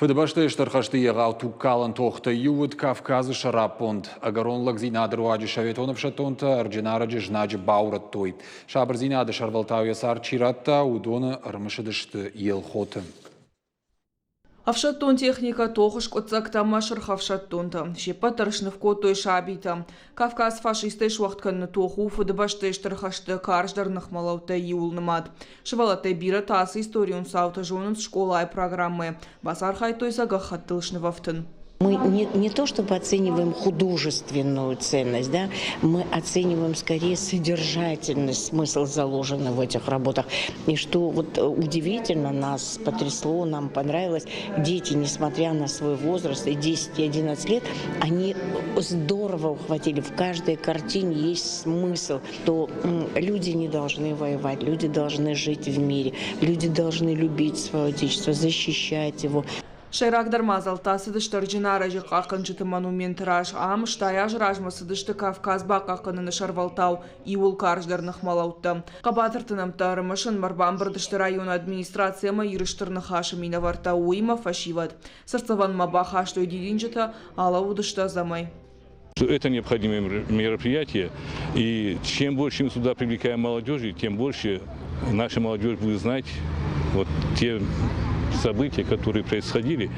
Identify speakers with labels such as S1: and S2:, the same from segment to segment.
S1: Фыдыбӕстӕйы Стыр хӕсты егъау тугкалӕн тохтӕй иу уыд Кавказы сӕраппонд. Ӕгӕрон лӕгдзинады руаджы советон ӕфсӕддонтӕ Ӕрджынарӕджы знаджы баурӕдтой. Сабырдзинады сӕрвӕлтау йӕ цард чи радта, уыдоны ӕрымысыдысты Елхоты.
S2: Ӕфсӕддон техникӕ тохы скъуыддзӕгтӕ ӕмӕ сырхӕфсӕддонтӕ се ппӕт дӕр сныв кодтой сабитӕ. Кавказ фашисттӕй суӕгъд кӕныны тох у Фыдыбӕстӕйы Стыр хӕсты карздӕр ныхмӕлӕудтӕй иуыл нымад. Сывӕллӕттӕй бирӕтӕ ацы историон цаутӕ зонынц скъолайы программӕйӕ, бацархайдтой сӕ гӕххӕттыл снывӕфтын.
S3: Мы не то чтобы оцениваем художественную ценность, да, мы оцениваем скорее содержательность, смысл, заложенный в этих работах. И что вот удивительно, нас потрясло, нам понравилось, дети, несмотря на свой возраст, и 10, и 11 лет, они здорово ухватили. В каждой картине есть смысл, что люди не должны воевать, люди должны жить в мире, люди должны любить свое отечество, защищать его.
S2: Сӕйрагдӕр мадзӕлттӕ цыдысты Ӕрджынарӕджы хъахъхъӕнджыты монументы раз. Ам 80 азы размӕ цыдысты Кавказ бахъахъхъӕныны сӕрвӕлтау иууыл карздӕр ныхмӕлӕудтӕ. Хъӕбатырты нӕмттӕ ӕрымысынмӕ ӕрбамбырд сты районы администраци ӕмӕ Иры Стыр Ныхасы минӕвӕрттӕ, уыимӕ фӕсивӕд. Цыртдзӕвӕнмӕ бахастой дидинджытӕ, алӕууыдысты ӕдзӕмӕй.
S4: Это необходимое мероприятие, и чем больше мы сюда привлекаем молодежи, тем больше наша молодежь будет знать вот те события, которые происходили.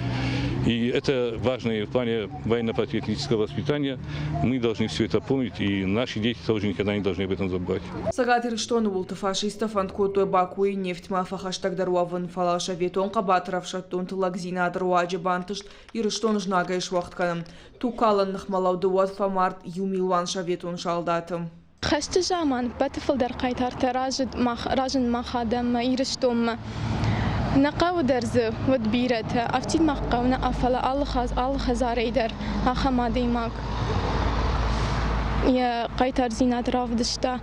S4: И это важно и в плане военно-патриотического воспитания. Мы должны все это помнить, и наши дети тоже никогда не должны об этом забывать.
S2: Цӕгат Ирыстоны уылты фашисттӕ фӕнд кодтой Бакуйы нефтьмӕ фӕхӕстӕгдӕр уӕвын, фӕлӕ советон хъӕбатыр ӕфсӕддонты лӕгдзинады руаджы бантыст Ирыстон знагӕй суӕгъд кӕнын. Тугкалӕн ныхмӕлӕуды уӕд фӕмард иу милуан советон салдаты.
S5: Хӕсты заман ӕппӕты фылдӕр хъайтартӕ разынд мах адӕммӕ, Ирыстонмӕ. Нӕ хъӕуы дӕр дзы уыд бирӕтӕ, афтид мах хъӕу нӕ, фӕлӕ алы хӕдзарӕй дӕр ахӕм адӕймаг йӕ хъайтардзинад равдыста.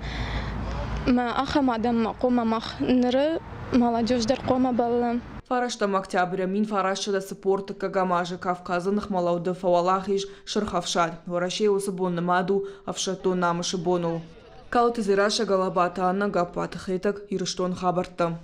S5: Мӕ ахӕм адӕммӕ хъуамӕ мах ныры молодежь дӕр хъуамӕ бӕллӕм.
S2: Фарӕстӕм октябры 1940 дыккӕгӕм азы Кавказы ныхмӕлӕуды фӕуӕлахиз Сырх Ӕфсад. Уӕрӕсейы уыцы бон нымад у ӕфсӕддон намысы боныл. Калоты Дзерассӕ, Галабаты Анна, Гаппаты Хетӕг, Ирыстон хабӕрттӕ.